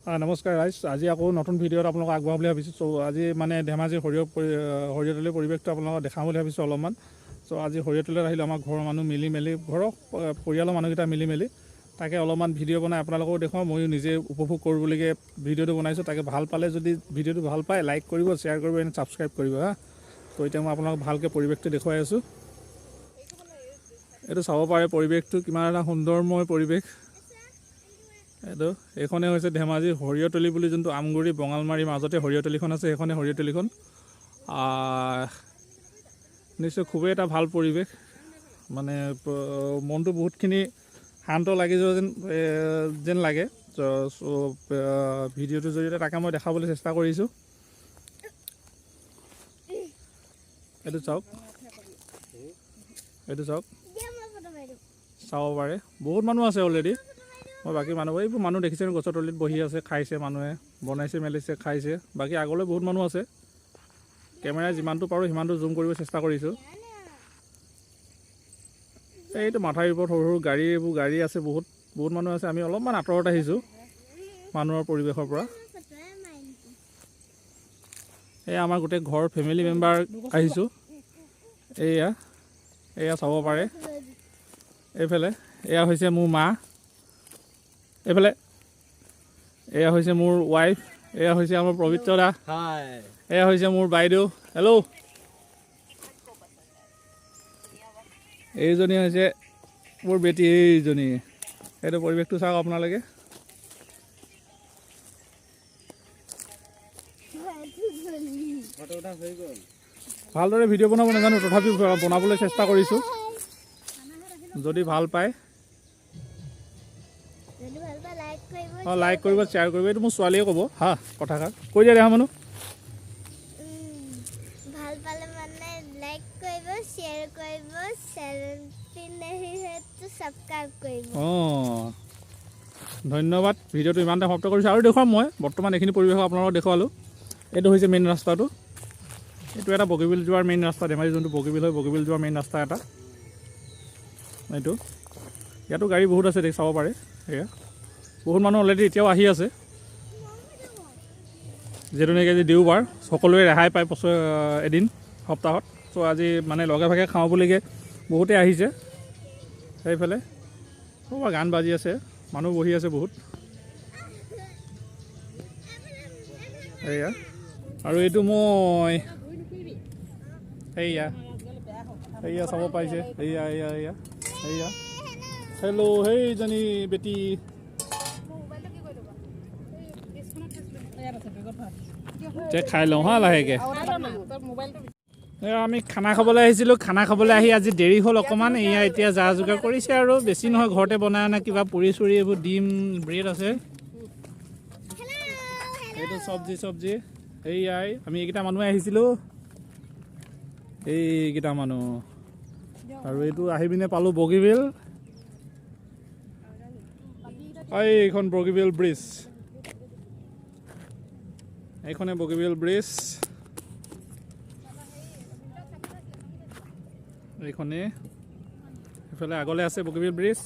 নমস্কাৰ ৰাইজ, আজি আকৌ নতুন ভিডিঅ'ত আপোনালোকক আগবঢ়াম বুলি ভাবিছোঁ। চ' আজি মানে ধেমাজি সৰিয়হতলীৰ পৰিৱেশটো আপোনালোকক দেখাম বুলি ভাবিছোঁ অলপমান। চ' আজি সৰিয়হতলীত আহিলোঁ, আমাৰ ঘৰৰ মানুহ মিলি মেলি, ঘৰৰ পৰিয়ালৰ মানুহকেইটা মিলি মেলি তাকে অলপমান ভিডিঅ' বনাই আপোনালোকেও দেখুৱাওঁ, ময়ো নিজে উপভোগ কৰোঁ বুলিকে ভিডিঅ'টো বনাইছোঁ। তাকে ভাল পালে, যদি ভিডিঅ'টো ভাল পায় লাইক কৰিব, শ্বেয়াৰ কৰিব এণ্ড ছাবস্ক্ৰাইব কৰিব। হা, ত' এতিয়া মই আপোনালোকক ভালকৈ পৰিৱেশটো দেখুৱাই আছোঁ। এইটো চাব পাৰে পৰিৱেশটো কিমান এটা সুন্দৰময় পৰিৱেশ। এইটো এইখনে হৈছে ধেমাজি সৰিয়হতলী বুলি যোনটো আমগুৰি বঙালমাৰীৰ মাজতে সৰিয়হতলীখন আছে, সেইখনে সৰিয়হতলীখন। নিশ্চয় খুবেই এটা ভাল পৰিৱেশ, মানে মনটো বহুতখিনি শান্ত লাগি যোৱা যেন লাগে। চ' ভিডিঅ'টোৰ জৰিয়তে তাকে মই দেখাবলৈ চেষ্টা কৰিছোঁ। এইটো চাওক, এইটো চাওক, চাব পাৰে বহুত মানুহ আছে অলৰেডি। মই বাকী মানুহ, এইবোৰ মানুহ দেখিছে গছৰ তলিত বহি আছে, খাইছে, মানুহে বনাইছে মেলিছে খাইছে। বাকী আগলৈ বহুত মানুহ আছে। কেমেৰাই যিমানটো পাৰোঁ সিমানটো জুম কৰিব চেষ্টা কৰিছোঁ। এইটো মাথাউৰিৰ ওপৰত সৰু সৰু গাড়ী, এইবোৰ গাড়ী আছে, বহুত বহুত মানুহ আছে। আমি অলপমান আঁতৰত আহিছোঁ মানুহৰ পৰিৱেশৰ পৰা। এয়া আমাৰ গোটেই ঘৰ ফেমিলি মেম্বাৰ আহিছোঁ। এয়া এয়া চাব পাৰে এইফালে এয়া হৈছে মোৰ মা, এইফালে এয়া হৈছে মোৰ ৱাইফ, এয়া হৈছে আমাৰ পবিত্ৰ দা, এয়া হৈছে মোৰ বাইদেউ, হেল্ল'। এইজনী হৈছে মোৰ বেটী, এইজনী। এইটো পৰিৱেশটো চাওক আপোনালোকে। ভালদৰে ভিডিঅ' বনাব নাজানো, তথাপিও বনাবলৈ চেষ্টা কৰিছোঁ। যদি ভাল পায় অঁ লাইক কৰিব, শ্বেয়াৰ কৰিব। এইটো মোৰ ছোৱালীয়ে ক'ব, হা কথাষাৰ কৈ দিয়া দেখা মানুহ। ভাল পালে মানে লাইক কৰিব, শ্বেয়াৰ কৰিব, ছাবস্ক্ৰাইব কৰিব। অঁ ধন্যবাদ, ভিডিঅ'টো ইমানতে সমাপ্ত কৰিছোঁ। আৰু দেখুৱাম মই বৰ্তমান এইখিনি পৰিৱেশ আপোনালোকক দেখুৱালোঁ। এইটো হৈছে মেইন ৰাস্তাটো, এইটো এটা বগীবিল যোৱাৰ মেইন ৰাস্তা, ধেমাজি যোনটো বগীবিল হয়, বগীবিল যোৱাৰ মেইন ৰাস্তা এটা এইটো। ইয়াতো গাড়ী বহুত আছে, দেখ চাব পাৰে। এয়া বহুত মানুহ অলৰেডি এতিয়াও আহি আছে। যিহেতু নেকি আজি দেওবাৰ, সকলোৱে ৰেহাই পায় এদিন সপ্তাহত। চ' আজি মানে লগে ভাগে খাওঁ বুলিকে বহুতে আহিছে। সেইফালে ক'ৰবাত গান বাজি আছে, মানুহ বহি আছে বহুত। এয়া আৰু এইটো মই সেয়া সেয়া চাব পাৰিছে, এয়া এয়া এয়া এয়া হেল্ল', সেইজনী বেটি। খাই লওঁ হা লাহেকৈ। আমি খানা খাবলৈ আহিছিলোঁ, খানা খাবলৈ আহি আজি দেৰি হ'ল অকণমান। এয়া এতিয়া যা যোগাৰ কৰিছে আৰু বেছি নহয়, ঘৰতে বনাই অনা কিবা পুৰি চুৰি এইবোৰ ডিম ব্ৰেড আছে, এইটো চব্জি চব্জি। এইয়াই আমি এইকেইটা মানুহে আহিছিলোঁ, এইকেইটা মানুহ। আৰু এইটো আহি পিনে পালোঁ বগীবিল, এইখন বগীবিল ব্ৰিজ, এইখনে বগীবিল ব্ৰিজ, এইখনে। এইফালে আগলৈ আছে বগীবিল ব্ৰিজ।